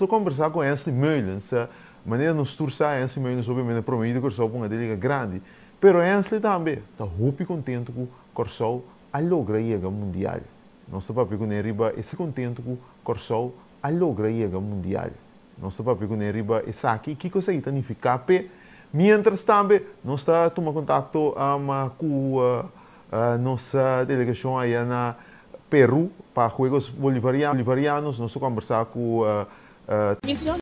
lo kombersá ku Hensley Meulens. Manera nos tur sa, Hensley Meulens obviamente promé di Kòrsou pa un liga grandi. Pero Hensley tambe ta hopi kontentu ku Kòrsou a logra yega mundial. Nos ta papia kuné riba e kontentu ku Kòrsou a logra yega mundial. Nos ta papia kuné riba esaki i kiko esaki ta nifiká p'e. Miéntras tambe nos ta tuma kontakto ku nos delegashon aya na Peru pa Juegos Bolivarianos. Nos ta kombersá ku. Mision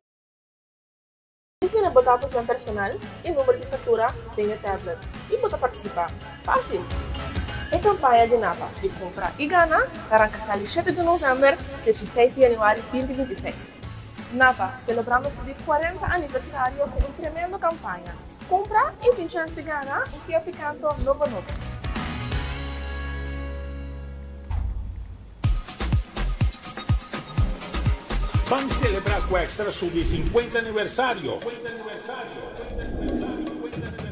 Menciona bo datosnan personal y number di factura den e tablet y bo ta participa. Facil! E campaña di Napa di Cumpra y Gana ta ranca sali shete di november te dieseis di januari binti 26. Napa celebrando su di cuarenta aniversario cu un tremendo campaña. Cumpra y tin chance di gana un Kia Picanto nobo nobo. Ban celebra cu Extra su di 50 aniversario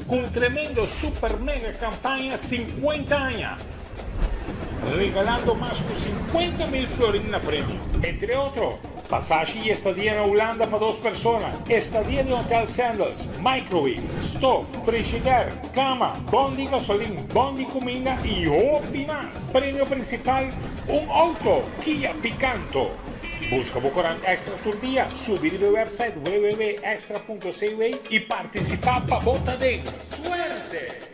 cu un tremendo super mega campaña 50 aña, regalando mas cu 50 mil florin na premio. Entre otro, pasashi y estadia na Hulanda pa dos persona, estadia den Hotel Sandals, microwave, stof, frigidaire, cama, bon di gasolin, bon di cuminda y hopi mas. Premio principal, un auto Kia Picanto. Busca bo corant Extra tur dia, subi riba e website www.extra.cw y participa pa bo ta den. Suerte!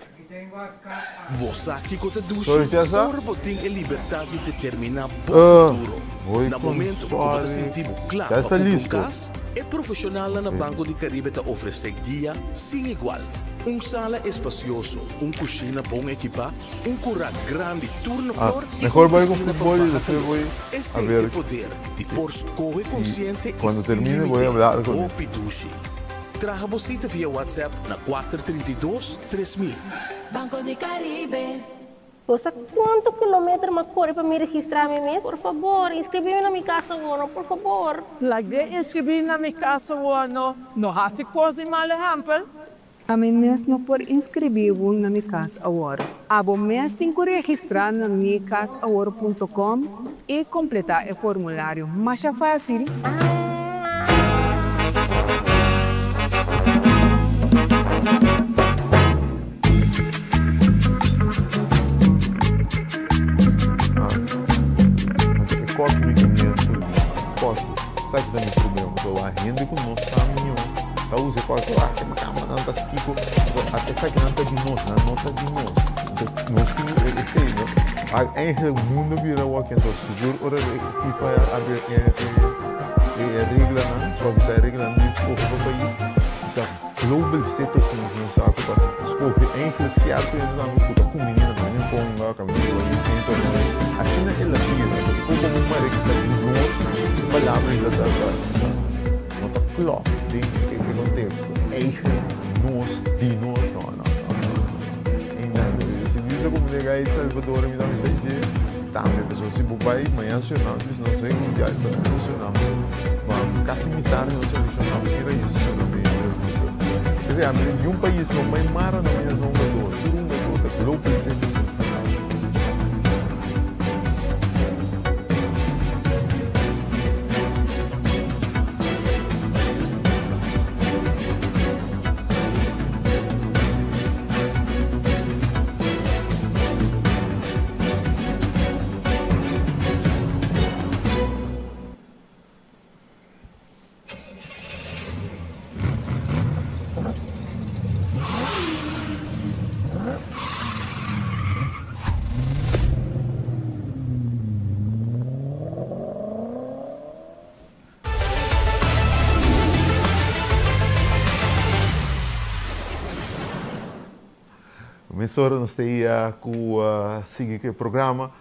Bo sa kiko ta dushi? Sorry, Cesar. Ora bo tin e libertat di determiná bo Uh, futuro. voy Na con momento ku bo ta sorry. sinti bo kla Ya pa está kumpra un listo. kas, e profeshonalnan na Ok. Banco di Caribe ta ofresé guia sin igual. Un sala espasioso, un kushina bon ekipá, un kurá grandi tur na Ah, flor i mejor un voy con pisina pa fútbol y baha después kalor. voy a Esei ver t'e poder di por skohe si konsiente i cuando sin termine voy a límite. hablar con él. Hopi dushi! Traha bo sita via WhatsApp na kuater 32 3000. Banco di Caribe. Bo sa cuanto kilometer m'a core pa mi registra mi mes? Por fabor, inscribi mi na Mi Cas Awor no, por fabor. Lag'é inscribí na Mi Cas Awor no, no haci cos di mal ehempel. Ami mes no por inskribí bo na Mi Kas Awor. Abo mes tin ku registrá na mikasawor.com i kompletá e formulario. Masha fásil! Ah, anto e koki mi kamiento di koki. Sa ki ta mi problema? Pasobra wak hende ku no sa mihó ta usa e koki, wak e makamba nan ta skiko. Anto ata esakinan ta di nos, nan no ta di nos. Anto nos tin ku esei no. Wak eigenlijk mundo bira wak anto sigur ora e FIFA a abri e reglanan, suavisá e reglanan di skohe pa pais, ta global citizens nos ta ku ta skohe eigenlijk sierto hende tambe ku ta kumbiní na kaminda konga, kaminda ku bai den torneo. Asina el a bira. Anto e komo un mare ku ta di nos, e palabra ei ta ta no ta klòp den e konteksto. Eigen, nos, di nos, no no no no no. Einan si mi usa komo lega El Salvador mi ta bisa dje tambe pasobra si bo bai mañana Surinam bisa nos rei mundial pero Surinam Casi mitar di nos seleccionnan tin raiz surinameyas. P'esei ami niun pais no mai mara na mes hungador. Tur hungador ta global citizens ta caba. Mesora nos ta ia ku sigui ku e programa.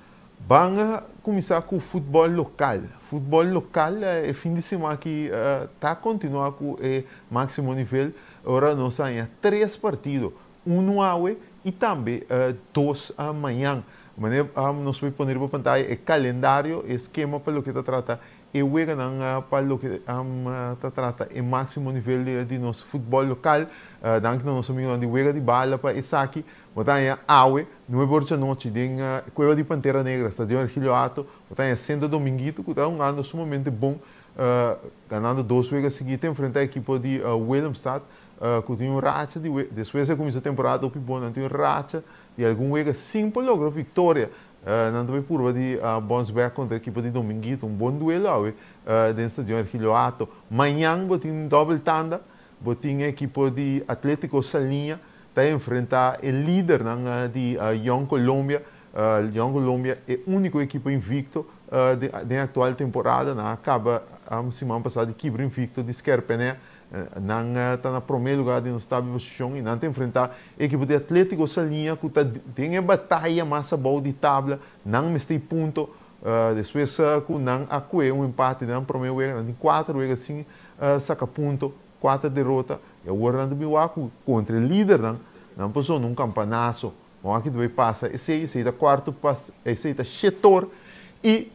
Ban a kuminsá ku futbòl lokal. Futbòl lokal e fin di siman aki ta kontinuá ku e máksimo nivel. Ora nos haña tres partido, unu awe i tambe dos mañan. Manera nos por pone riba pantaya e kalendario, e skema pa loke ta trata e weganan pa loke ta trata e máksimo nivel di nos futbòl lokal. Danki na nos amigunan di Wega di Bala pa esaki. Bo ta haña awe, nuebe or djanochi, den Cueva di Pantera Negra, Stadion Ergilio Hato. Bo ta haña Centro Dominguito, ku ta hungando sumamente bon. Ganando dos wega sigui ta enfrenta ekipo di Willemstad ku tin un racha di despues di a kuminsa temporada hopi bon nan tin un racha di algun wega sin por logra viktoria. Nan ta bai purba di bounce back kontra ekipo di Dominguito. Un bon duelo awe den Stadion Ergilio Hato. Mañan bo tin dobel tanda, bo tin ekipo di Atletico Saliña ta enfrenta e lidernan di Jong Colombia. Jong Colombia e unico ekipo invicto den actual temporada. Nan a caba siman pasa di kibra invicto di Skerpenè. Nan ta na prome lugar di nos tabla di posicion y nan ta enfrenta e ekipo di Atletico Saliña cu ta den e bataya mas abou di tabla. Nan mester e punto despues cu nan a cue un empate den nan prome wega. Nan tin cuater wega sin saca punto, cuater derota y awor nan ta bin wak cu contra e lidernan nan por zona un campanazo. Bon aki ta bay pasa esey, esey ta cuarto pas, esey ta shetor y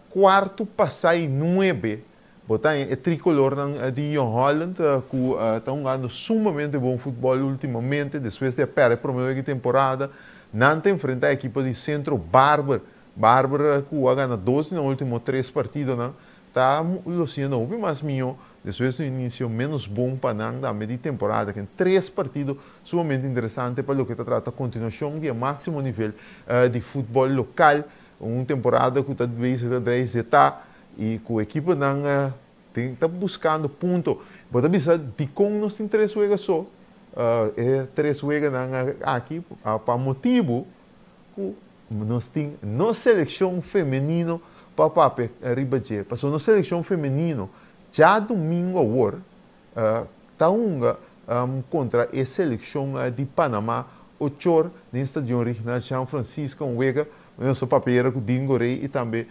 cuarto pasai nuebe bo ta haña e tricolornan di Jong Holland cu ta hungando sumamente bon futbol ultimamente despues di a perde prome wega di temporada. Nan ta enfrenta e ekipo di Centro Barber, Barber cu a gana dos di nan ultimo tres partidonan Ta lo siendo hopi mas mihó despues di un inicio menos bon pa nan tambe di temporada. Ken tres partido sumamente interesante pa loke ta trata continuacion di e maximo nivel di futbol local. Un temporada cu ta bezig ta drei zeta y cu ekiponan tin ta buscando punto. Bo ta bisa dicon nos tin tres wega so? E tres weganan aki pa motibo cu Nos tin nos seleccion femenino pa papia riba dje. Pasobra nos seleccion femenino djadumingo awor ta hunga contra e seleccion di Panama ochor den Stadion Regional Jean Francisca. Un wega nos a papia yera cu Dean Gorey y tambe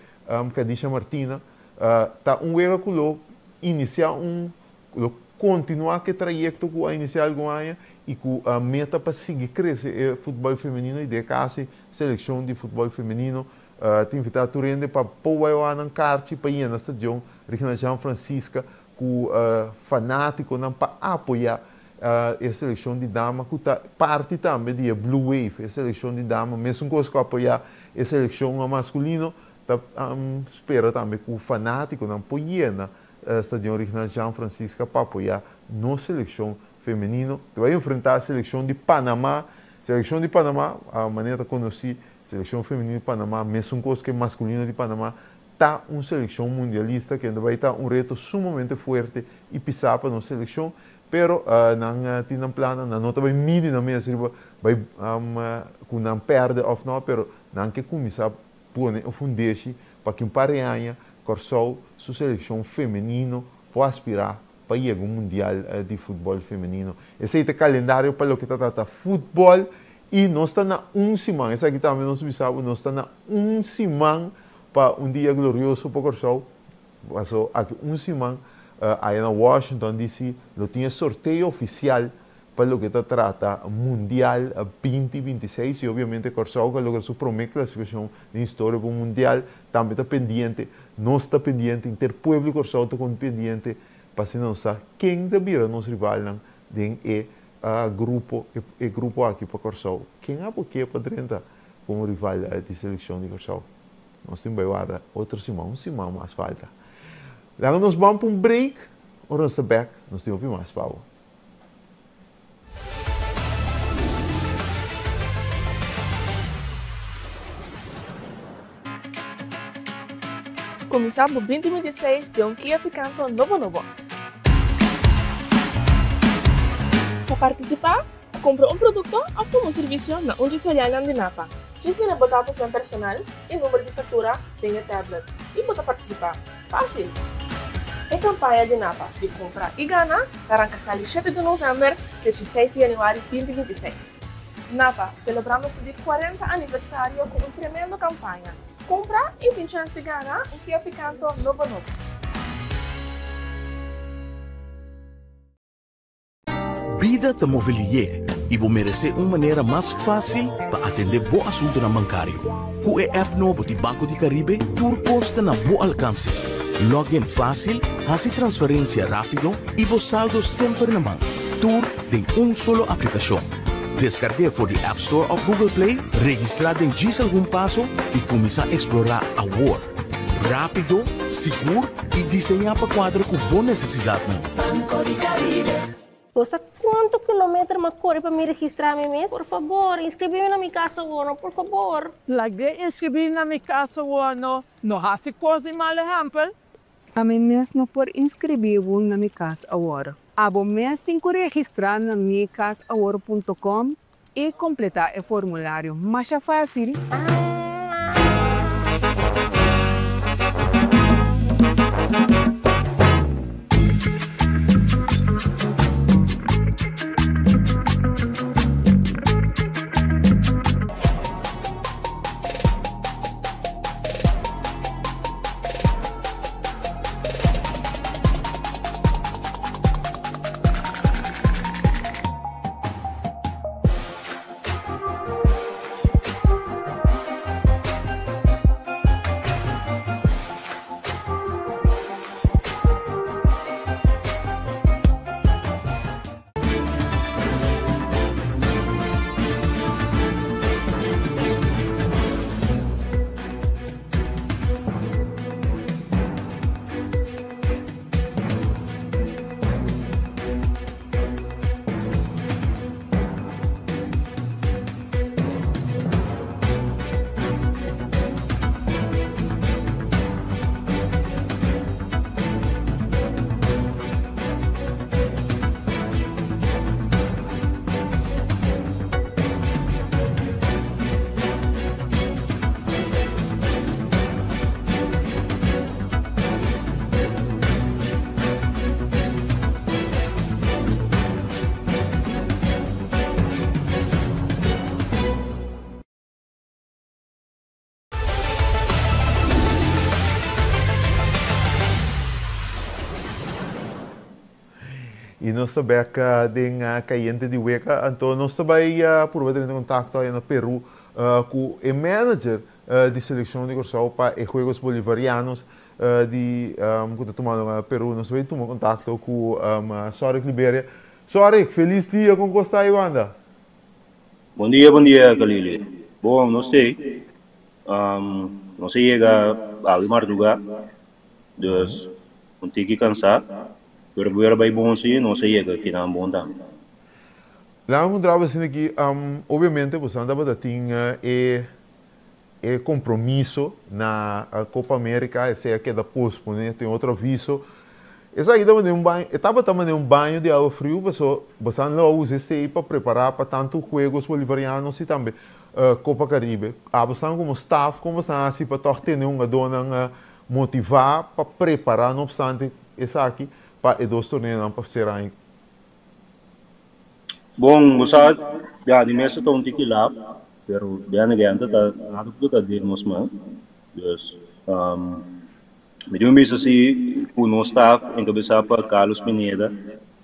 Kadisha Martina. Ta un wega cu lo inicia un Lo kontinuá ku e trayekto ku a inisiá algun aña i ku meta pa sigui krese e futbòl femenino i den e kas selekshon di futbòl femenino ta invitá tur hende pa por bai wak nan karchi pa yena stadion Regional Jean Francisca ku fanátikonan pa apoyá e selekshon di dama ku ta parti tambe di e Blue Wave, e selekshon di dama mesun kos ku apoyá e selekshon maskulino ta spera tambe ku fanátikonan por yena Stadion Regional Jean Francisca pa apoyá nos selekshon femenino. Ta bai enfrentá selekshon di Panamá. Selekshon di Panamá, manera ta konosí, selekshon femenino di Panamá, mesun kos ku e maskulino di Panamá, ta un selekshon mundialista kende bai ta un reto sumamente fuerte i pisá pa nos selekshon. Pero nan tin nan plannan, nan no ta bai midi nan mes riba bai ku nan pèrdè òf nò, pero nan ke kuminsá pone un fundeshi pa ki un par di aña Kòrsou su selekshon femenino por aspirá pa yega un mundial di futbòl femenino. Esei ta e kalendario pa loke ta trata futbòl i nos ta na un siman, esaki tambe nos bisa bo, nos ta na un siman pa un dia glorioso pa Kòrsou, paso aki un siman aya na Washington DC lo tin e sorteo ofisial pa loke ta trata Mundial 2026 y obviamente Kòrsou ku a logra su promé klasifikashon den historia pa un Mundial tambe ta pendiente. Nos ta pendiente, henter pueblo di Kòrsou ta kon pendiente pa asina nos sa ken ta bira nos rivalnan den e grupo e grupo aki pa Kòrsou. Ken a por ke pa drenta komo rival di selekshon di Kòrsou? Nos tin bai warda otro siman, un siman mas falta. Laga nos ban pa un break, ora nos ta bèk nos tin hopi mas pa bo. Kuminsá bo 2026 den un Kia Picanto nobo nobo. Pa partisipá, kumpra un produkto òf tuma un servisio na un dje filialnan di Napa. Djis yena bo datosnan personal i number di faktura den e tablet i bo ta partisipá. Fásil! E kampaña di Napa di Kumpra i Gana ta ranka sali shete di novèmber te dieseis di yanüari 2026. Napa, selebrando su di kuarenta aniversario ku un tremendo kampaña. Kumpra i tin chèns di gana un Kia Picanto nobo nobo. Bida ta move lié i bo meresé un manera mas fásil pa atendé bo asuntunan bankario. Ku e app nobo di Banco di Caribe tur kos ta na bo alkanse. Log in fásil, hasi transferensia rápido i bo saldo semper na man. Tur den un solo aplikashon. Deskarg'é for di App Store òf Google Play, registrá den djis algun paso i kuminsá eksplorá awor. Rápido, sigur i diseñá pa kuadra ku bo nesesidatnan. Banco di Caribe. Bo sa kuantu kilometer m'a kore pa mi registrá mi mes? Por fabor, inskribí mi na Mi Kas Awor, no, por fabor. Lag'é inskribí na Mi Kas Awor, no, no hasi kos di mal ehèmpel. Ami mes no por inskribí bo na Mi Kas Awor. Abo mes tin ku registrá na mikasawor punto com i kompletá e formulario. Masha fásil! I nos ta bek den Cayente di Weka, anto nos ta bai purba tene contacto aya na Peru cu e manager di seleccion di Corsou pa e Juegos Bolivarianos di cu ta tuma lugar na Peru. Nos ta bai tuma contacto cu Sorick Liberia. Sorick, feliz dia, con cos ta ayi banda? Bon dia, bon dia Kalili. Bon, nos t'ei. Nos a yega awe marduga, dus un tiki cansá, pero guera bai bon si, nos a yega kinan bon tambe. Laga mi puntra bo asina aki, obviamente boso tabata tin e e compromiso na Copa America, esei a keda pospone, tin otro aviso. Esaki tabata un baño, e tabata manera un baño di awa friu, paso boso lo a usa esei pa prepara pa tanto Juegos Bolivarianos y tambe Copa Caribe. Abo esnan como staff, como boso a haci pa toch tene hungadornan motiva pa prepara no obstante esaki pa e dos torneonan pa cera aña? Bon, bo sa, ya, di mes ta un tiki lap, pero den again ta nada ku ta den nos man. Dus, mi tin un bisa si ku nos staff enkabesá pa Carlos Pineda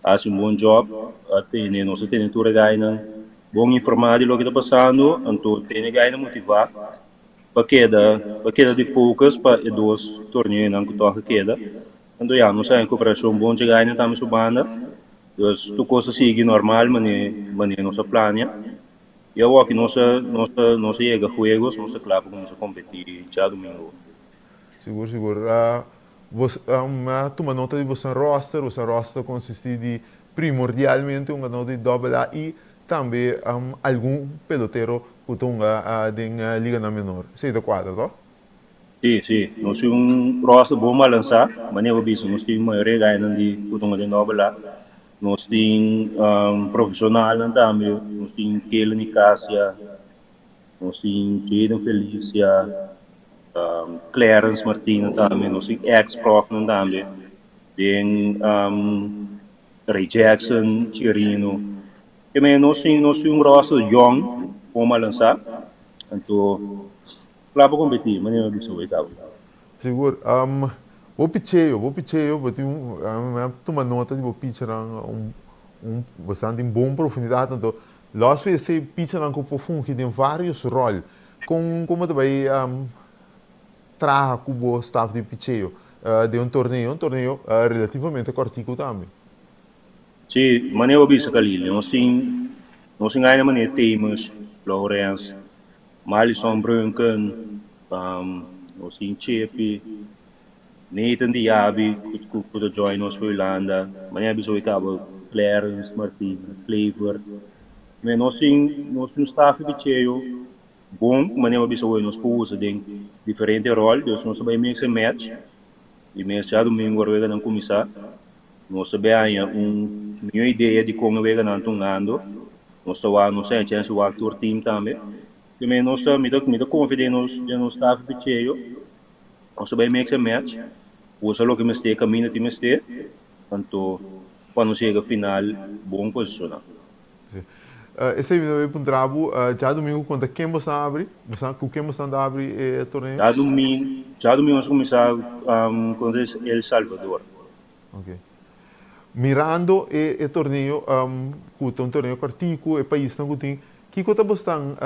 a hasi un bon job, a tene, nos a tene tur e gainan bon informá di loke ta pasando, anto tene e gainan motivá pa keda, pa keda di focus pa e dos torneonan ku tòg a keda. Anto ya, nos a haña koperashon bon dje gainan tambe su banda. Dus tur kos a sigui normal mane mane nos a plania. I awoki nos a nos a nos a yega juegos, nos ta kla pa kuminsá kompetí djadumingu. Sigur sigur. Bos mi a tuma nota di boso roster, boso roster ta konsistí di primordialmente un ganador di Doble A i tambe algun pelotero ku ta hunga den liganan menor. Esei ta kuadra, to? Sí, sí. Nos tin un roster bon balansá. Manera bo bisa, nos tin mayoria gainan di ku ta hunga den Doble A. Nos tin profesionalnan tambe. Nos tin Kayla Nicasia, nos tin Jayden Felicia, Clarence Martina tambe. Nos tin ex-profnan tambe den Ray Jackson, Chirino. Ke men nos tin nos tin un roster yòn, bon balansá. Anto Kla pa kompetí, manera mi bisa bo e kaba. Sigur. Bo picheo, bo picheo, bo tin un, mi a tuma nota di bo pichanan un un bastante tin bon profundidat, anto los di esei pichanan ku por fungi den varios ròl. Kon kon bo ta bai traha ku bo staf di picheo den un torneo, un torneo relativamente kòrtiku tambe? Sí, manera bo bisa Khalil, nos tin nos tin aina manera Thames, Lawrence, Marlison Brunken, Nos tin Chepi, Nathan Diaby ku ta join nos for Hulanda. Manera bisa hoy kaba Clarence Martina, Clever. Me nos tin nos tin un staff di picheo bon ku manera bisa hoy nos por usa den diferente ròl. Dus nos ta bai mix and match. Di mes djadumingu ora weganan kuminsá nos ta bai haña un mihó idea di kon e weganan ta hungando. Nos ta wak nos ta haña chèns di wak tur team tambe. Primer nos ta mi ta mi ta confia den nos den nos staff picheo nos ta bay mix and match usa loke mester caminda tin mester anto pa nos yega final bon posiciona. Si. Esey mi ta bay puntra bo, djadumingu conta ken bo san abri? Bo san cu ken bo san ta abri e torneo? Djadumingu djadumingu nos a cuminsa contra El Salvador. Ok. Mirando e e torneo cu ta un torneo cortico, e paisnan cu tin, kico ta bosnan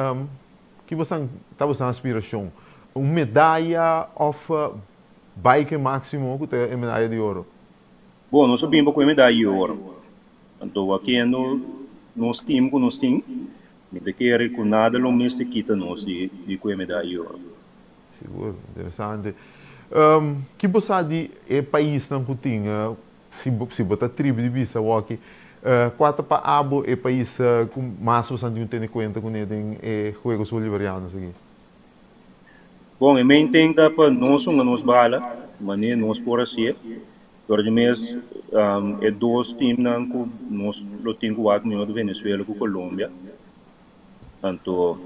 ki bosnan ta bosnan aspiracion? Un medaya of bay cu e maximo cu ta e medaya di oro? Bon, nos a bin pa cu e medaya di oro. Anto wakiendo nos team cu nos tin, mi ta kere cu nada lo mester kita nos di di cu e medaya di oro. Sigur, interesante. Ki bo sa di e paisnan ku tin, si bo si bo ta tribi di bisa awoki, kua ta pa abo e pais ku mas bo san tin ku tene kuenta kuné den e Juegos Bolivarianos aki? Bon, e main thing ta pa nos hunga nos bala, manera nos por hasié. Pero di mes e dos teamnan ku nos lo tin ku wak mihó ta Venezuela ku Colombia. Anto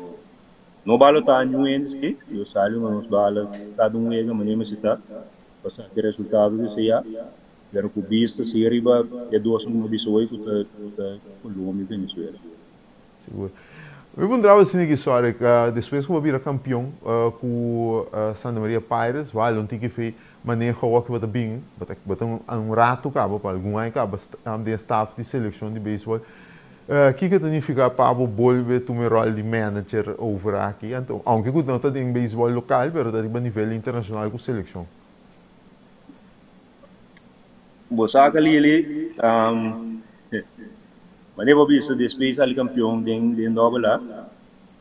no bala ta niun hende si, yo sali ma nos bala kada un wega manera mester ta pa sa ki resultado di esei ya, pero ku bista si riba e dosnan ku mi a bisa hoy ku ta ta Colombia i Venezuela. Sigur. Mi puntra bo asina ki sorry, despues ku bo a bira kampion ku Santa Maria Pirates, wal un tiki fe maneho awor ku bo ta bin, bo ta bo ta un ratu kaba, pa algun aña kaba den staf di selekshon di beisbòl, Kiko ta nifiká pa bo bolbe tuma e ròl di manager over aki? Anto, ounke ku no ta den beisbòl lokal, pero ta riba nivel internashonal ku selekshon. Bo sa ka Lili, manera bo bisa despues sali kampion den den dòbel A,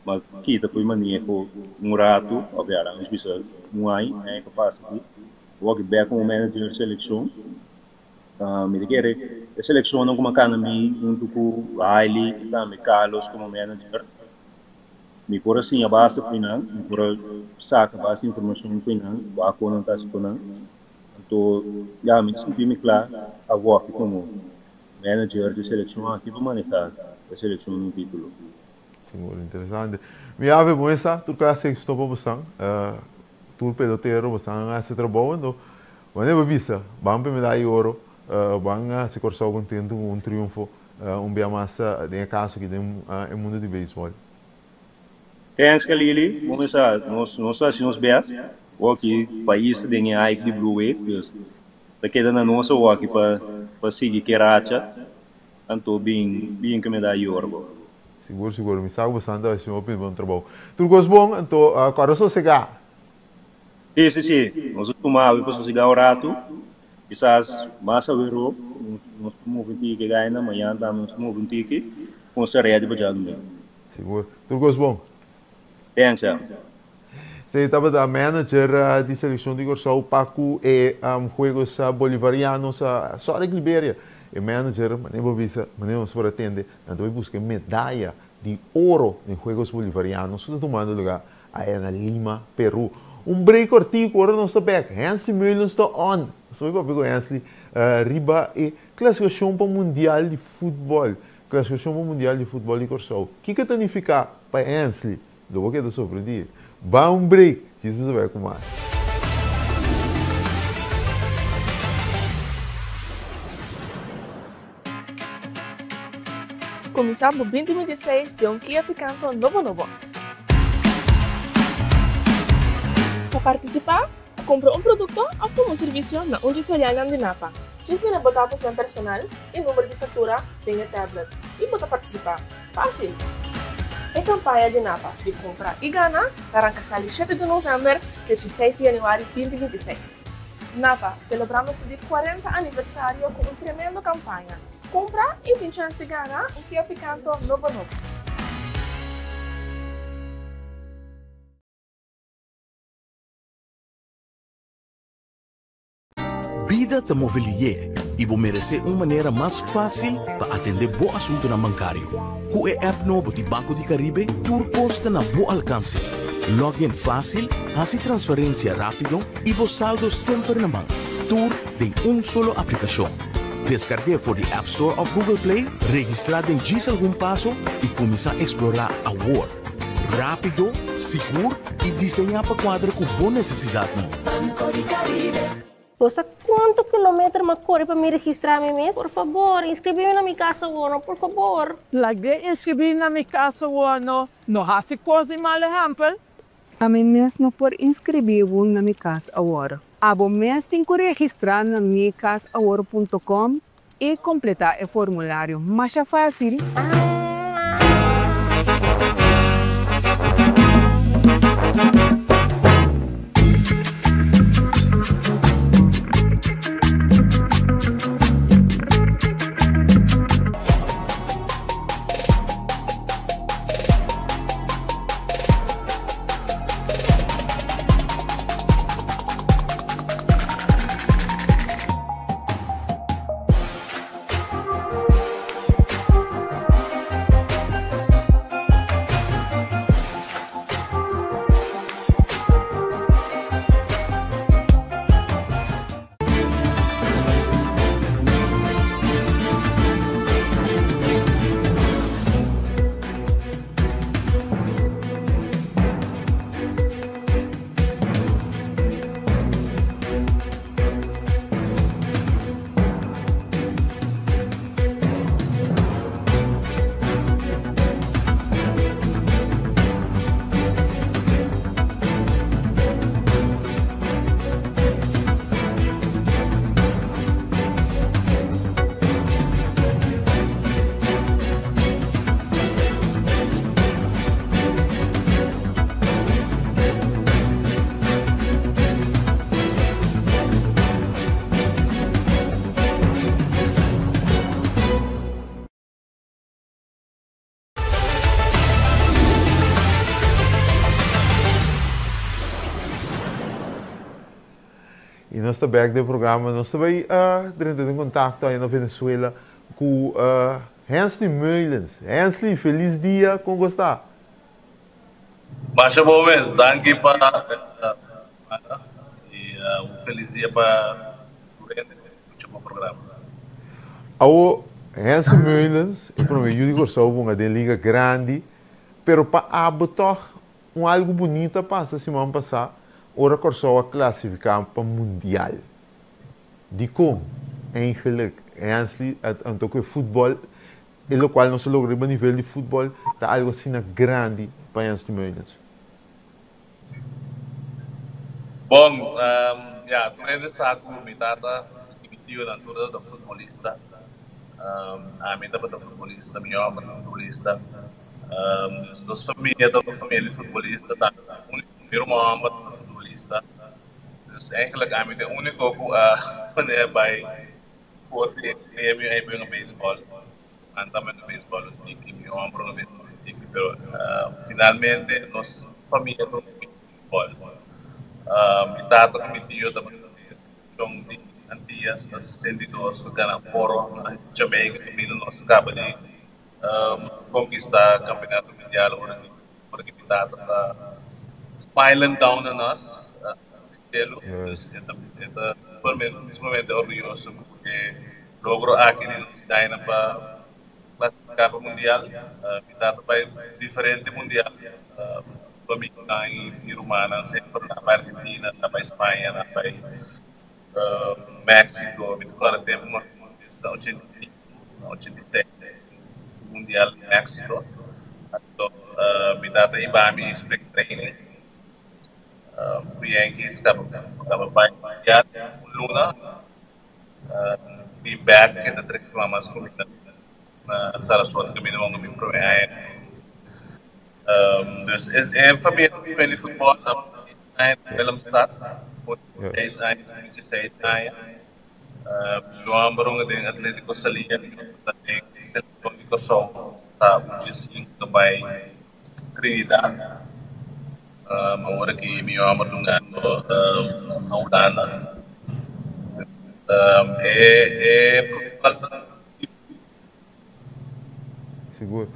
ma kita ku e maneho un ratu, òf ya laga nos bisa un aña, aña ku pasa aki, bo a bèk komo manager selekshon. Mi ta kere e selekshonnan ku mi a kana mi huntu ku Riley i tambe Carlos komo manager. Mi por a siña basta ku nan, mi por a saka basta informashon ku nan, wak kon nan ta hasi ku nan. Anto ya mi ta sinti mi kla awoki komo manager di selekshon aki pa maneha e selekshon den titulo. Sigur, interesante. Mi ave bo mesa tur klase éksito pa bosan. Tur pelotero bosan a hasi trabou anto wanneer bo bisa ban pa e medaya di oro ban hasi Kòrsou kontentu ku un triunfo un bia mas den e kaso aki den e mundu di beisbòl. Thanks Kalili, bo mesa nos nos ta hasi nos best awor aki pais ta den e hike di Blue Wave dus ta keda na nos awor aki pa pa sigui ke racha anto bin bin ku e medaya di oro bo. Sigur sigur mi sa ku bosan ta hasi hopi bon trabou. Tur kos bon anto kòrda sosegá. Si si si nos a tuma awe pa sosegá un ratu kisas mas aweró nos por move un tiki gaina mañan tambe nos por move un tiki ku nos ta ready pa djadumingu. Sigur tur kos bon. Thanks ya. Si tabata manager di seleccion di Corsou pa cu e Juegos Bolivarianos Sorek Liberia. E manager, manera bo bisa, manera nos por a tende, nan ta bay busca e medaya di oro den Juegos Bolivarianos cu ta tumando lugar aya na Lima, Peru. Un break cortico, ora nos ta bek, Hensley Meulens ta on. Nos ta bay papia cu Hensley riba e clasificacion pa Mundial di Futbol. Clasificacion pa Mundial di Futbol di Corsou. Kico ta nifica pa Hensley? Lo bo keda sorprendí. Ba un break, Jesus ta bai ku mas. Kuminsá bo 2026 den un Kia Picanto nobo nobo. Pa partisipá, kumpra un produkto òf tuma un servisio na un dje filialnan di Napa. Djis yena bo datosnan personal i number di faktura den e tablet i bo ta partisipá. Fácil! E kampaña di Napa di Kumpra i Gana ta ranka sali shete di novèmber te dieseis di yanüari 2026. Napa, selebrando su di kuarenta aniversario ku un tremendo kampaña. Kumpra i tin chèns di gana un Kia Picanto nobo nobo. Bida ta move lihé i bo meresé un manera mas fásil pa atendé bo asuntunan bankario. Ku e app nobo di Banco di Caribe tur kos ta na bo alkanse. Log in fásil, hasi transferensia rápido i bo saldo semper na man. Tur den un solo aplikashon. Deskarg'é for di App Store òf Google Play, registrá den djis algun paso i kuminsá eksplorá awor! Rápido, sigur i diseñá pa kuadra ku bo nesesidatnan. Banco di Caribe. Bo sa kuantu kilometer m'a kore pa mi registrá mi mes? Por fabor, inskribí mi na mi kas awor, no, por fabor. Lag'é inskribí na mi kas awor, no, no hasi kos di mal ehèmpel. Ami mes no por inskribí bo na mi kas awor. Abo mes tin ku registrá na mikasawor punto com i kompletá e formulario masha fásil. Y nos ta back den programa. Nos ta bay drenta den contacto aya na Venezuela cu Hensley Meulens. Hensley, feliz dia, con bo sta? Masha bon mes, danki pa y un feliz dia pa tur hende cu escucha bo programa. Awo, Hensley Meulens e prome yu di Corsou bunga den liga grandi, pero pa abo tog un algo bunita pasa siman pasa ora Corsou a clasifica pa mundial. Dikon eigenlijk Hensley anto ku e futbòl, e lokual nos a logra riba nivel di futbòl ta algu asina grandi pa Hensley Meulens? Bon, ya, tur hende sa ku mi tata i mi tionan tur tabata futbolista. Ami tabata futbolista, mi hòmber ta futbolista. Nos famia ta un famia di futbolista tambe. Mi ruman hòmber ta futbolista. Dus eigenlijk ami ta e úniko ku a manera bai for di e gremio ei bai na beisbòl. Nan tambe na beisbòl un tiki, mi hòmber na beisbòl un tiki, pero finalmente nos famia ta un famia di futbòl. Mi tata ku mi tio tabata den selekshon di Antias na 62 ku gana oro na Jamaica kaminda nos a kaba di konkistá kampeonato mundial ora di Ora ki mi tata ta smiling down on us di cielo, dus e ta e ta sumamente orguyoso ku e logro aki di nos China pa klasifiká pa mundial. Mi tata bai diferente mundial, ku amigunan i rumannan semper nan a bai Argentina, nan a bai Spaña, nan a bai Mexico. Mi ta kòrda tempu na 85, na 86 mundial na Mexico. Anto mi tata hiba mi spring training ku Yankees kaba kaba bai mundial un luna bin bek keda tres siman mas ku mi na Sarasota kaminda mi mi prome aña. Dus e famia ta speel di futbol na Willemstad for di seis aña te dieseis aña. Mi homber un den Atletico Salia mi otro ta den Seleccion di Kòrsou ta un dje sinku ta bai Trinidad. Awor aki mi homber dungando na Hulanda. E e futbal ta. Sigur.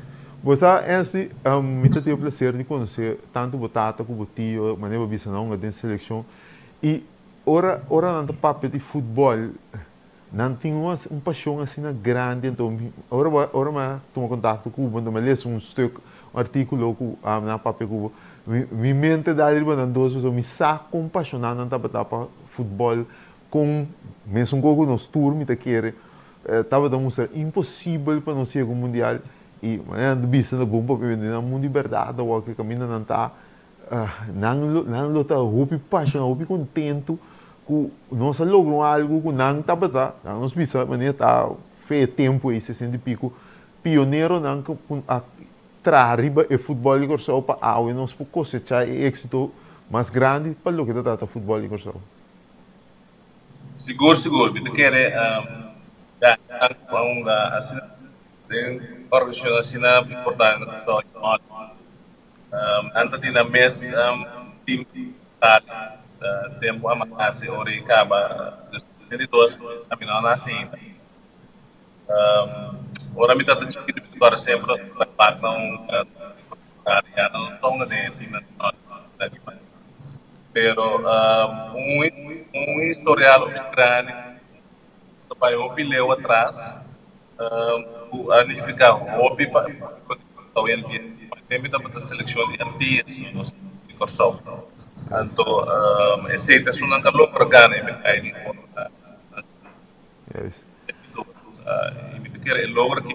Bo sa, Ernsti, mi ta tin e placer di conoce tanto bo tata cu bo tio, manera bo bisa nan hunga den seleccion. Y ora ora nan ta papia di futbol, nan tin un un pasion asina grandi, anto mi ora bo ora mi a tuma contacto cu bo, anto mi a lesa un stuk, un articulo cu nan a papia cu bo, mi mi mente dal riba nan dos pasobra mi sa con pasionado nan tabata pa futbol, con mesun cu nos tur mi ta kere Tabata mustra imposibel pa nos yega un mundial y manera nan ta bisa na bon papia den nan mundo di berdad awor ke caminda nan ta nan lo nan lo ta hopi pasiona hopi contento cu nos a logra un algo cu nan tabata nan nos bisa manera ta fe e tempo ey sesenta y pico pioneronan cu a traha riba e futbol di Corsou pa awe nos por cosecha e exito mas grandi pa loke ta trata futbol di Corsou. Sigur sigur mi ta kere ya ku a hunga asina den organisashon asina importante na Kòrsou i Nòt. Nan ta tin nan mes tim tempu a hasi ora i kaba 2002 ami no a nasi ainda. Ora mi tabata chikitu mi ta kòrda semper nos tabata bai wak na un ya nan no ta hunga den e tim nacional pero un historial hopi grandi ta bai hopi leu atras ku a nifiká hopi pa awendia. Tempu tabata selekshon di Antillas nos di Kòrsou anto esei ta esun nan ta logra gana e medaya di oro. Juist. I mi ta kere e logro aki,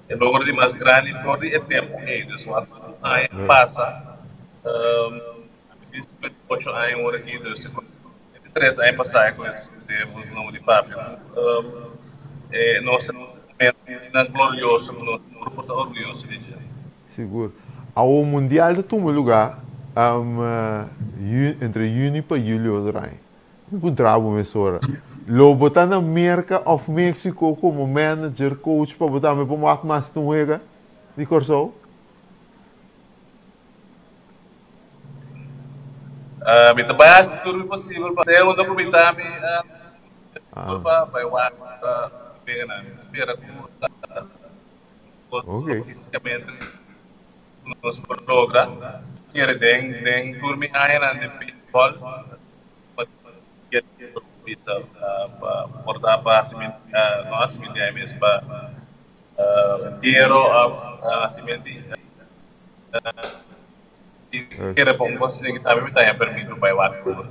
e logro di mas grandi for di e tempu ei. Dus wak un aña a pasa, ami tin 58 aña ora aki, dus 23 aña pasá ku e sucede bo di papia ku e nos ta den un momento glorioso ku nos tur por ta orguyoso di dje. Sigur. Awo mundial ta tuma lugar entre juni pa julio otro aña. Mi puntra bo mesora, lo bo ta na Merca of Mexico como manager, coach pa bo tambe por wak mas un wega di Corsou? Mi ta bai haci tur mi posibel pa sea unda cu mi ta mi sigur pa bai wak weganan. Mi ta spera cu logisticamente nos por logra. Kere den tur mi añanan den baseball bisa pa por ta pa no hasi mi mes pa entiero of hasi kere pa un cos asina ki tambe mi ta haña permito bai wak tur.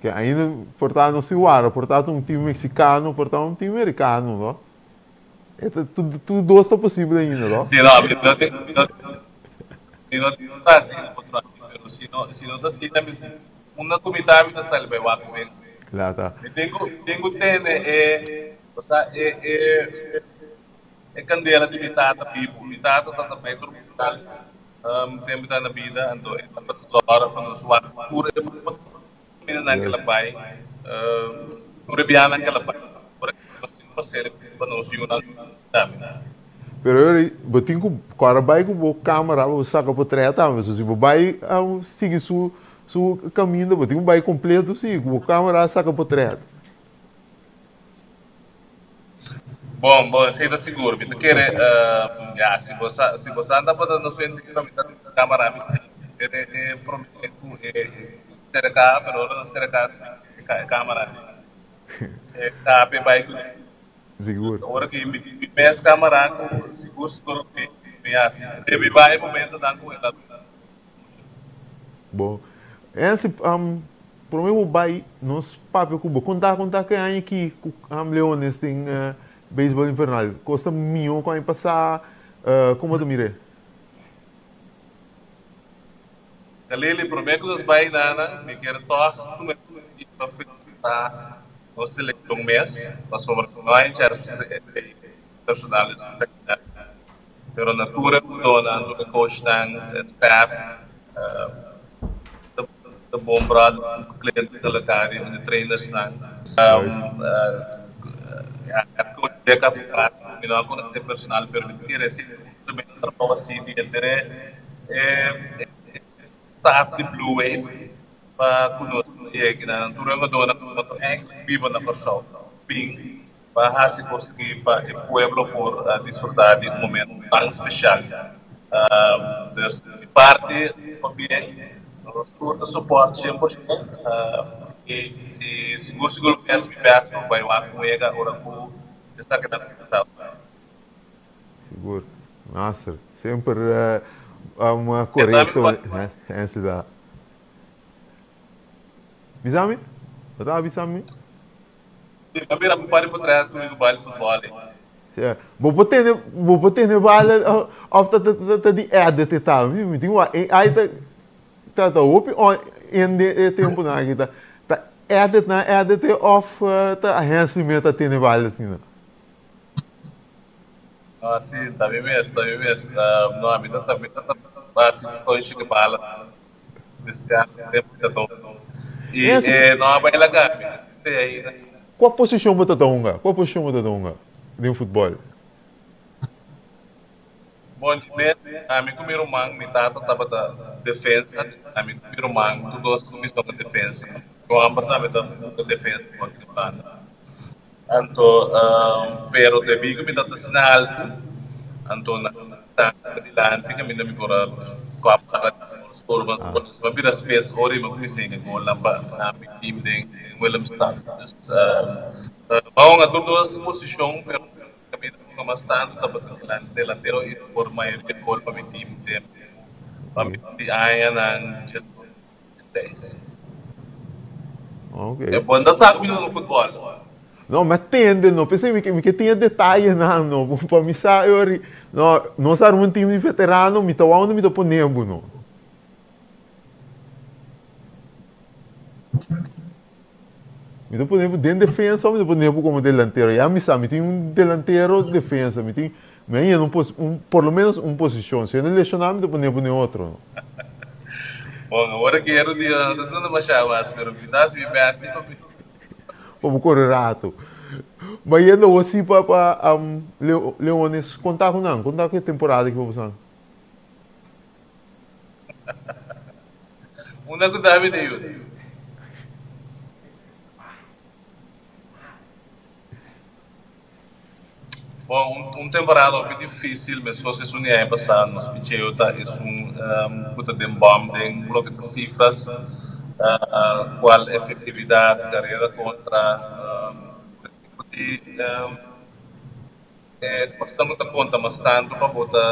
Ke ainda por ta nos tin wara, por ta un team mexicano, por ta un team americano, no? E ta tur dos ta posibel ainda, no? Si no, mi no tin, mi no mi no tin contacto ku otro aki, pero si no, si no ta asina, mi unda ku mi ta, mi ta sali bai wak ku Mexico. Kla ta. Mi tin ku, mi tin ku tene e, osea, e, e, e kandela di mi tata bibu. Mi tata tabata bai tur mundial, tempu ta na bida, anto e tabata zòrg pa nos wak tur e Nan ke la bai, tur e bianan ke la bai, ora ke nos tin ku hacer pa nos yunan tambe. Pero ora bo tin ku kòrda bai ku bo kamera pa bo saka potret tambe. So si bo bai sigui su su kaminda bo tin ku bai kompleto si ku bo kamera saka potret. Bon, bon, esei ta sigur. Mi ta kere, ya, si bo sa, si bo sa tabata no senti ku mi ta kamera mi si e e promé ku e serka, pero ora no serka si mi e kamera mi e tape bai ku Sigur. Ora ki mi mi mes kamera ku sigur sigur mi mi hasi. Debe bai e momentonan ku e ta. Bon. Ensi, prome bo bai nos papia ku bo. Konta, konta ke aña ki ku Leones den beisbol invernal. Kos ta mihó ku aña pasá? Komo ta mir'é? Galili, prome ku nos bai nana, mi kier tòg tuma e oportunidat pa felisitá nos selekshon mes, pasobra no hay chèns pa personal espectacular. Pero na tur e jugadónan, tur e coachnan, e staff, ta bon brother Clinton Talakari, un di trainersnan. Ya, head coach Dick Afrikaans, mi no a conoce personal, pero mi ta kere si un tremendo trabou asi di henter e staff di Blue Wave pa cu nos yega. Nan tur e jugadónan. no ta biba na Kòrsou bin pa hasi kos aki pa e pueblo por disfrutá di un momento tan speshal. Dus di parti pabien nos tur ta support 100% i sigur sigur lo mi best pa bai wak wega ora ku esakinan kuminsá. Sigur. Master. Semper korekto Hensley ta. Bisa mi? Bo ta bisa mi? Mi a mira un par di potret ku mi ku bai di futbòl ei. Sí. Bo por tene, bo por tene bala òf ta ta ta di edit e ta. Mi tin wak AI ta ta ta hopi on in e tempunan aki ta ta edit nan edit e òf ta Hensley mes ta tene bala asina. No, sí, ta mi mes, ta mi mes. No, ami ta ta mi ta ta hasi konshe ku bala. Kua posishon bo ta ta hunga? Kua posishon bo ta ta hunga den futbòl? Bon, di mes, ami ku mi ruman, mi tata tabata defensa, ami ku mi ruman tur dos kuminsá hunga defensa. Mi homber tambe ta hunga defensa ku aki banda. Anto, pero debí ku mi ta asina altu, anto nan ta dilanti kaminda mi por a kòp para skor mas gol. Mi a bira spits ora i mi a kuminsá hende golnan pa mi team den Willemstad. Dus, mi a hunga tur dos posishon, pero kaminda mi a hunga mas tantu tabata delantero i skor mayoria gol pa mi team den pa mi di añanan 2006. Ok. E bon ta sa ku mi ta hunga futbòl. No, mi a tende no, p'esei mi ke mi ke tin e detayenan no, pa mi sa e ora no, nos arma un team di veterano, mi ta wak unda mi ta pone bo no. Mi ta pone bo den defensa o mi ta pone bo komo delantero, ya mi sa, mi tin un delantero defensa, mi tin, mi a yena un pos un por lo menos un posishon, si hende lesiona mi ta pone bo den otro no. Bon, awor aki e rudia no ta duna masha mas, pero mi ta hasi mi best si pa mi. Pa bo kore rato. Ma yendo awor si pa pa Leones, konta ku nan, konta ku e temporada ki bo pasan. Unda ku David a yuda? Bon, un un temporada hopi difícil, meskos ku esun di aña pasá. Nos picheo ta esun ku ta den bòm den loke ta sifras, kual efektividat, karera kontra, tipo di e kosnan ku ta konta mas tantu pa bo ta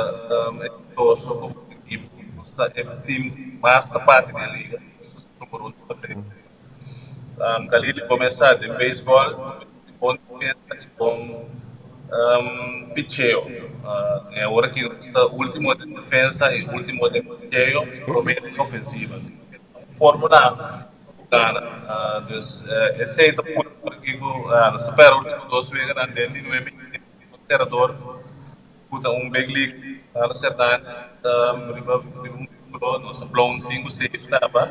eksitoso komo ekipo. Nos ta e tim mas ta parti di e liga, nos ta numero un pa tres. Khalil comenzá den beisbòl ku bon defensa i bon picheo. E awor aki nos ta último den defensa i último den picheo i promé den ofensiva. Un fórmula pa gana. Dus esei ta pone por aki ku nos ta pèrdè último dos weganan den di nuebe inning. Un serador ku ta un big league Carlos Hernandez riba riba un número nos a blown sinku seis taba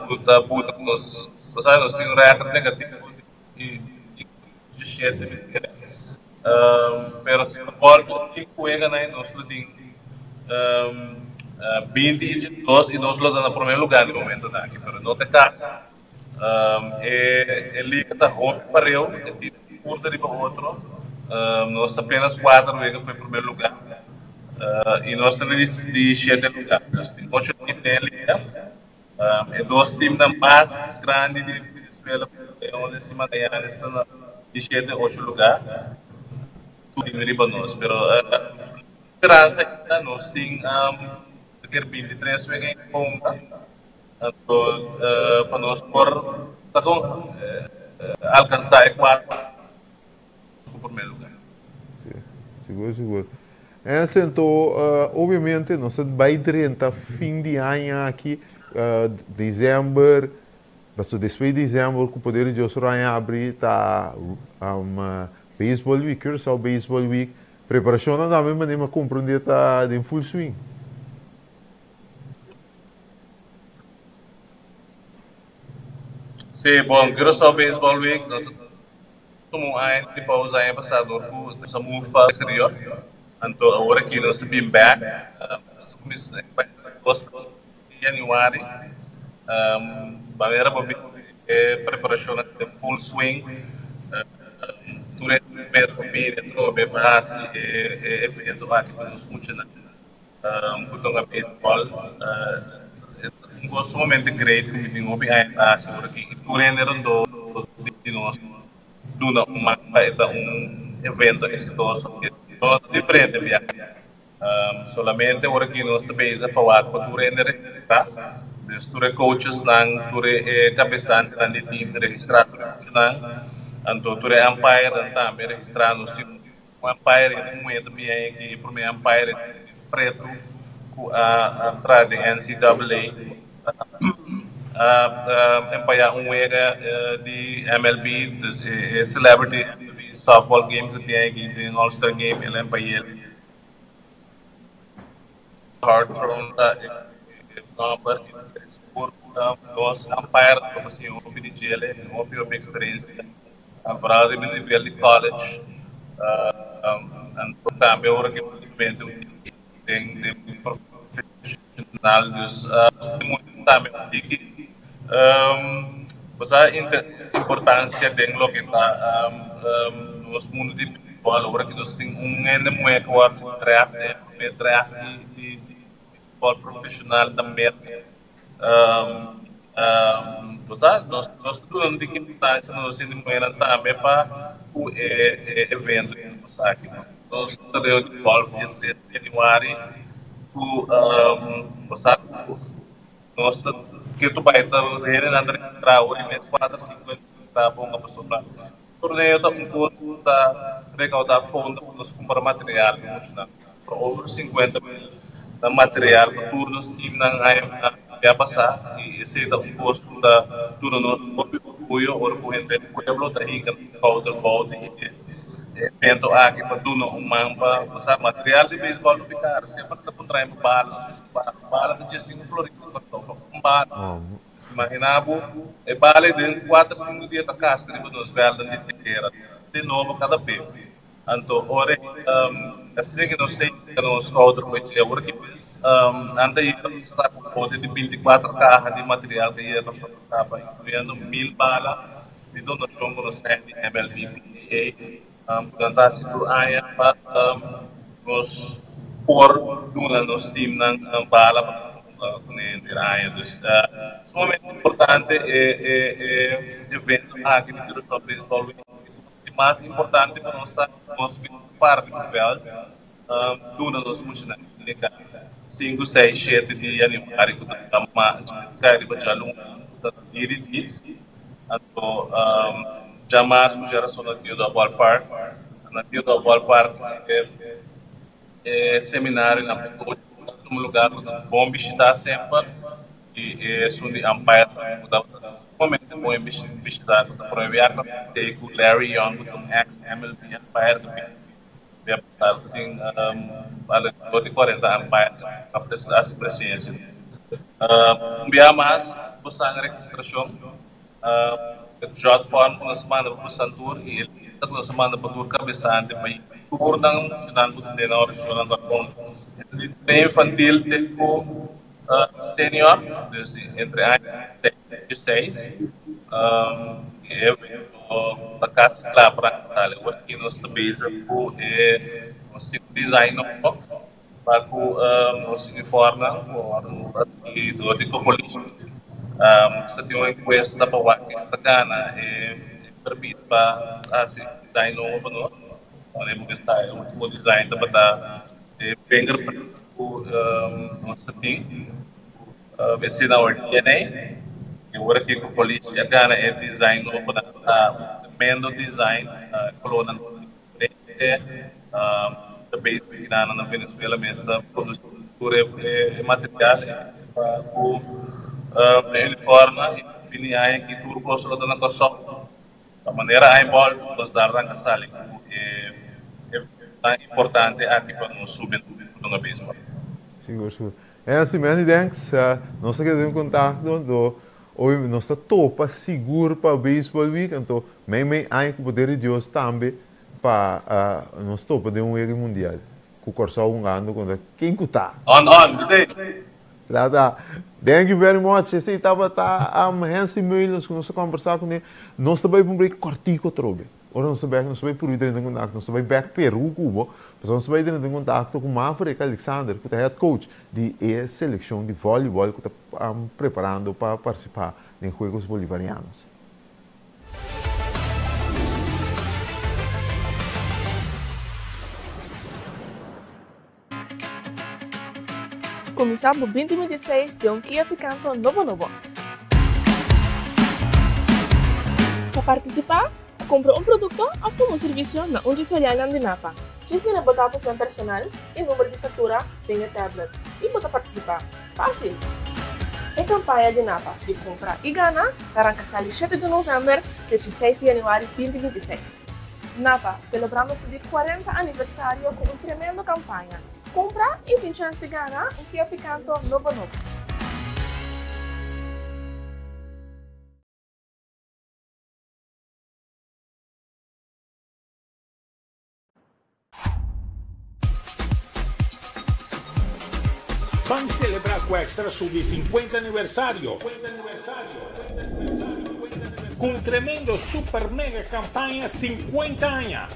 ku ta buta ku nos bo sa nos tin un record negativo di 17 mi kere pero si no bolbe sinku weganan ei nos lo tin 22 i nos lo ta na prome lugar di momentonan aki pero no ta e kaso. E liga ta hopi pareu, e tin un punto riba otro. Nos apenas kuater wega foi primer lugar i nos ta di di shete lugar. Dus tin ocho team den e liga. E dos teamnan mas grandi di Venezuela, Leones i Magallanes, ta na di shete ocho lugar. Tur team riba nos, pero speransa ainda. Nos tin 23 wega en konta. Anto pa nos por ta con alcansa e cuarto cu primer lugar. Si, sigur sigur. Ernst, anto obviamente nos ta bay drenta fin di aña aki, december, pasobra despues di december cu poder di Dios ora aña abri ta Baseball Week, Curaçao Baseball Week, preparacionnan tambe manera mi a comprende ta den full swing. Sí, bon, Curaçao Baseball Week, nos a tuma un aña di pausa aña pasá dor ku nos a move pa exterior. Anto awor aki nos a bin bèk. Nos ta kuminsá e bai dos di yanüari. Manera bo bin. E preparashonnan ta den full swing. Tur e meta bini atrobe pa hasi e evento aki pa nos muchanan ku ta hunga beisbòl. E ta un kos sumamente great ku mi tin hopi aña ta hasi ora ki tur hende rondó di nos duna un man pa e ta un evento eksitoso. No ta diferente biaha. Solamente ora ki nos ta bezig pa wak pa tur hende registrá, dus tur e coachesnan, tur e kabesantenan di team registrá tur e muchanan, anto tur e umpirenan tambe registrá. Nos tin un umpire hende muhé ta bien aki, e promé umpire pretu ku a traha den NCAA, a empayá un wega di MLB, dus e celebrity MLB softball game ku tin aki den All Star Game el a empay'é. Hawthorne ta e nòmber i ta sigur ku nos umpire ta por siña hopi di djele, tin hopi hopi eksperensia, foral riba nivel di college. Anto tambe ora ku e un den den profesional dus nos tambe un tiki bo sa importancia den loke ta nos mundo di beisbol ora ku nos tin un hende muhé ku wòrdu draft e promé draft di beisbol profesional na Merka bo sa nos ta duna un tiki importancia na nos hende muhénan tambe pa ku e evento ku nos aki. Nos torneo di golf dia tres di januari ku bo sa ku nos ta ketu bai ta hendenan ta registrá ora di mes kuater sinku hende ta ponga pasobra torneo ta un kos ku ta rekaudá fondo pa nos kumpra material pa muchanan kumpra over sinkuenta mil na material pa tur nos teamnan aña ya pasá i esei ta un kos ku ta duna nos hopi orguyo ora ku henter pueblo ta hinka nan skouder bou di e E evento aki pa duna un man pa sa material di beisbòl ta karu. Semper ta puntra pa bala, nos mester bala. Un bala ta djesinku florin pa topa un bala. Pues imagina bo e bala ei den kuater sinku dia ta kaska riba nos vèlden di tera di nobo kada be. Anto ora ei asina ke nos senta nos skouder ku e dje ora ki bes nan ta yega nos sa ku bote di 24 kaha di material ta yega kaba inkluyendo 1000 bala. Di donashon ku nos haña di MLB PAA ku nan ta hasi tur aña pa nos por duna nos teamnan bala pa nan por hunga kuné henter aña. Dus sumamente importante e evento aki di Curaçao Baseball Week. E mas importante pa nos ta nos parti di vèlt duna nos muchanan sinku, seis, shete di yanüari ku ta kai riba djaluna ku ta dia di dies. Anto djamas ku djarason na Theodore Ballpark. Na Theodore Ballpark e seminarionan pa coach ta tuma lugar ku ta bon bishita semper i esun di umpire ku tabata sumamente bon bishita ku ta prome biaha ku a tei ku Larry Young ku ta un ex MLB umpire ku bia pasado ku tin alrededor di 40 umpire ku a hasi presensia. Un bia mas bo san registrashon e jotform ku nos manda pa bosan tur i e lista ku nos a manda pa tur kabesante pa tur nan muchanan ku ta den nan orashonnan ku a konta. E ta di tren infantil te ku senior, dus entre aña seis i dieseis. E evento ta kasi kla pa ranka. Awor aki nos ta bezig ku e nos design nobo. Pa ku nos uniformnan ku a wòrdu adkirí dor di Cocoliche, sa tin un enkuesta pa wak ken ta gana e permit pa hasi design nobo pa nos. Ora e esta e ultimo design tabata e fingerprint ku nos ta tin ku esei na our DNA. E ora ki Cocoliche a gana e design nobo nan ta un tremendo design, kolornan diferente. Ta base na na Venezuela mes ta produci tur e material pa cu e uniforme y fin di aña aki tur cos lo ta na Corsou. Ta manera aña bolbe nos ta arranca sali cu e tan importante aki pa nos hubentud cu ta na baseball. Sigur sigur. E asi many thanks. Nos ta keda den contacto anto oy nos ta topa sigur pa baseball week anto mei mei aña cu poder di Dios tambe Pa nos topa den un wega mundial ku Kòrsou hungando kontra ken ku ta. On on, today. Lata. Thank you very much. Esei tabata um, Hensley Meulens ku nos a kombersá kuné. Nos ta bai pa un break kòrtiku atrobe. Ora nos ta bèk, nos ta bai puru drenta en kontakto. Nos ta bai bèk Peru ku bo. Pasobra nos ta bai drenta en kontakto ku Maverick Alexander, ku ta head coach di e selekshon di vòlibòl ku ta um, preparando pa partisipá den Juegos Bolivarianos. Kuminsá bo 2026 den un Kia Picanto nobo nobo. Pa partisipá, kumpra un produkto òf tuma un servisio na un dje filialnan di Napa. Djis yena bo datosnan personal i number di faktura den e tablet i bo ta partisipá. Fásil! E kampaña di Napa di Kumpra i Gana ta ranka sali shete di novèmber te dieseis di yanüari 2026. Napa, selebrando su di 40 aniversario ku un tremendo kampaña. Kumpra i tin chèns di gana un Kia Picanto nobo nobo. Ban celebra cu Extra su di 50 aniversario cu un tremendo super mega campaña 50 aña,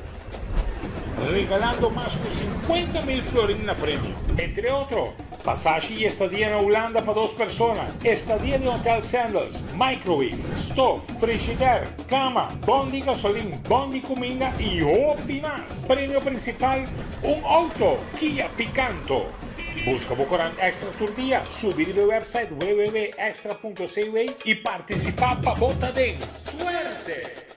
regalando mas cu 50 mil florin na premio. Entre otro, Pasashi y estadia na Hulanda pa dos persona, estadia den Hotel Sandals, microwave, stof, frishider, cama, bon di gasolin, bon di cuminda y hopi mas. Premio principal, un auto Kia Picanto. Busca bo corant Extra tur dia, subi riba e website www.extra.cw y participa pa bo ta den. Suerte!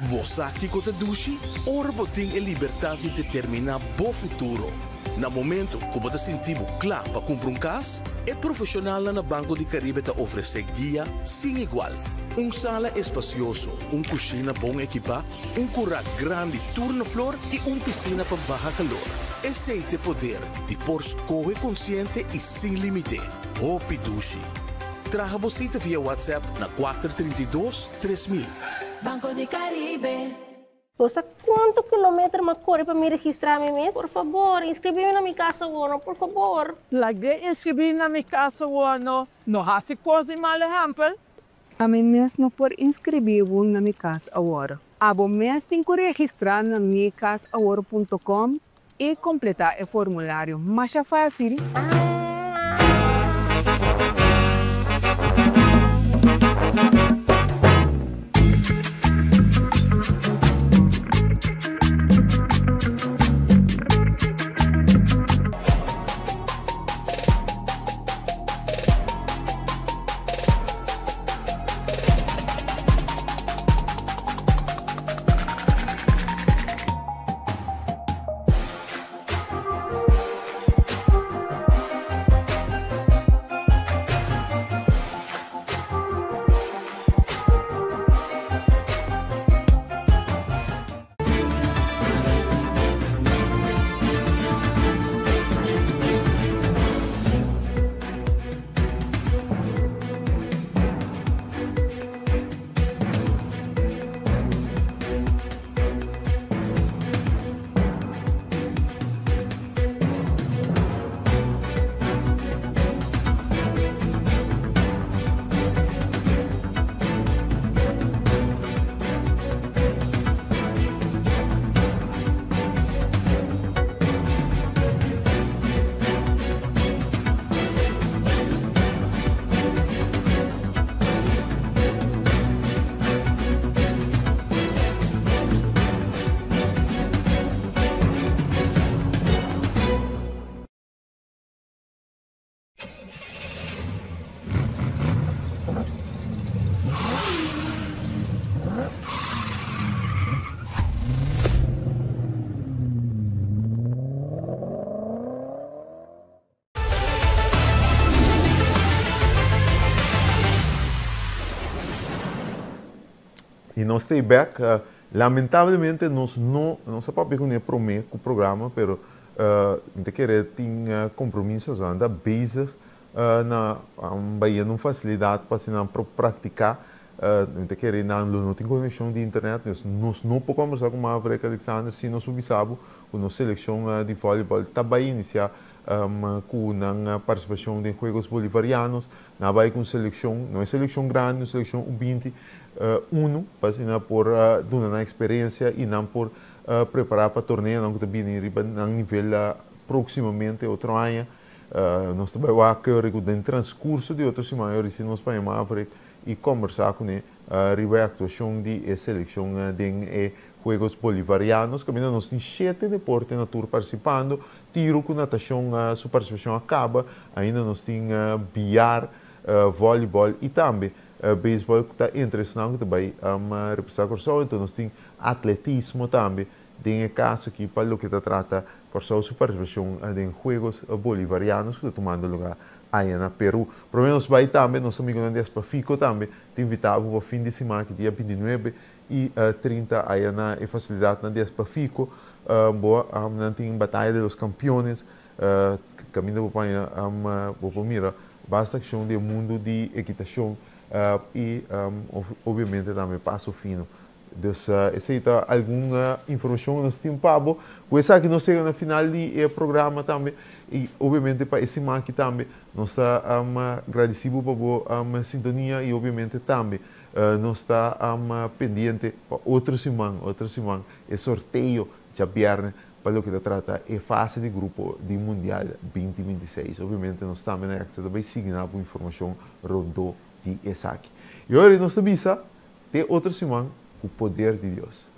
Bo sa kiko ta dushi? Ora bo tin e libertat di determiná bo futuro. Na momento ku bo ta sinti bo kla pa kumpra un kas, e profeshonalnan na Banco di Caribe ta ofresé guia sin igual. Un sala espasioso, un kushina bon ekipá, un kurá grandi tur na flor i un pisina pa baha kalor. Esei t'e poder di por skohe konsiente i sin límite. Hopi dushi! Traha bo sita via WhatsApp na 432. 3000. Banco di Caribe. Bo sa kuantu kilometer m'a kore pa mi registrá mi mes? Por fabor, inskribí mi na mi kas awor, no, por fabor. Lag'é inskribí na mi kas awor, no, no hasi kos di mal ehèmpel. Ami mes no por inskribí bo na mi kas awor. Abo mes tin ku registrá na mikasawor punto com i kompletá e formulario masha fásil. Y nos ta bek. Lamentablemente nos no nos a papia cu ne prome cu programa, pero mi ta kere tin compromiso, so nan ta bezig na bayendo un facilidad pa asina nan por practica. Mi ta kere nan lo no tin conexion di internet, dus nos no por combersa cu Maverick Alexander si nos por bisa bo cu nos seleccion di volleyball ta bay inicia. Ku nan partisipashon den Juegos Bolivarianos, nan a bai ku un selekshon, no e selekshon grandi, un selekshon U binti unu, pa asina por duna nan eksperensia i nan por prepará pa torneonan ku ta bini riba nan nivel próksimamente otro aña. Nos ta bai wak keurig ku den transkurso di otro siman e risibi nos paña Maverick i kòmbersá kuné riba e aktuashon di e selekshon den e Juegos Bolivarianos, kaminda nos tin shete deporte na tur partisipando, Tiro ku natashon su partisipashon a kaba, ainda nos tin biyar, vòlibòl i tambe beisbòl ku ta entre esnan ku ta bai representá Kòrsou. Enton nos tin atletismo tambe den e kaso aki pa loke ta trata Kòrsou su partisipashon den Juegos Bolivarianos ku ta tumando lugá aya na Peru. Promé nos bai tambe nos amigunan di Espafiko tambe ta invitá bo pa fin di siman aki dia bintinuebe i 30 aya na e fasilidatnan di Espafiko. Bo nan tin Batalla de los Campeones kaminda bo paña bo por mira basta akshon di e mundu di ekitashon i obviamente tambe paso fino. Dus esei ta algun informashon ku nos tin pa bo. Ku esaki nos yega na final di e programa tambe i obviamente pa e siman aki tambe nos ta gradisi bo pa bo sintonia i obviamente tambe nos ta pendiente pa otro siman, otro siman e sorteo djabièrnè pa loke ta trata e fase di grupo di Mundial 2026. Obviamente nos tambe na Extra ta bai sigui na bo informashon rondó di esaki. I ora nos ta bisa te otro siman ku poder di Dios.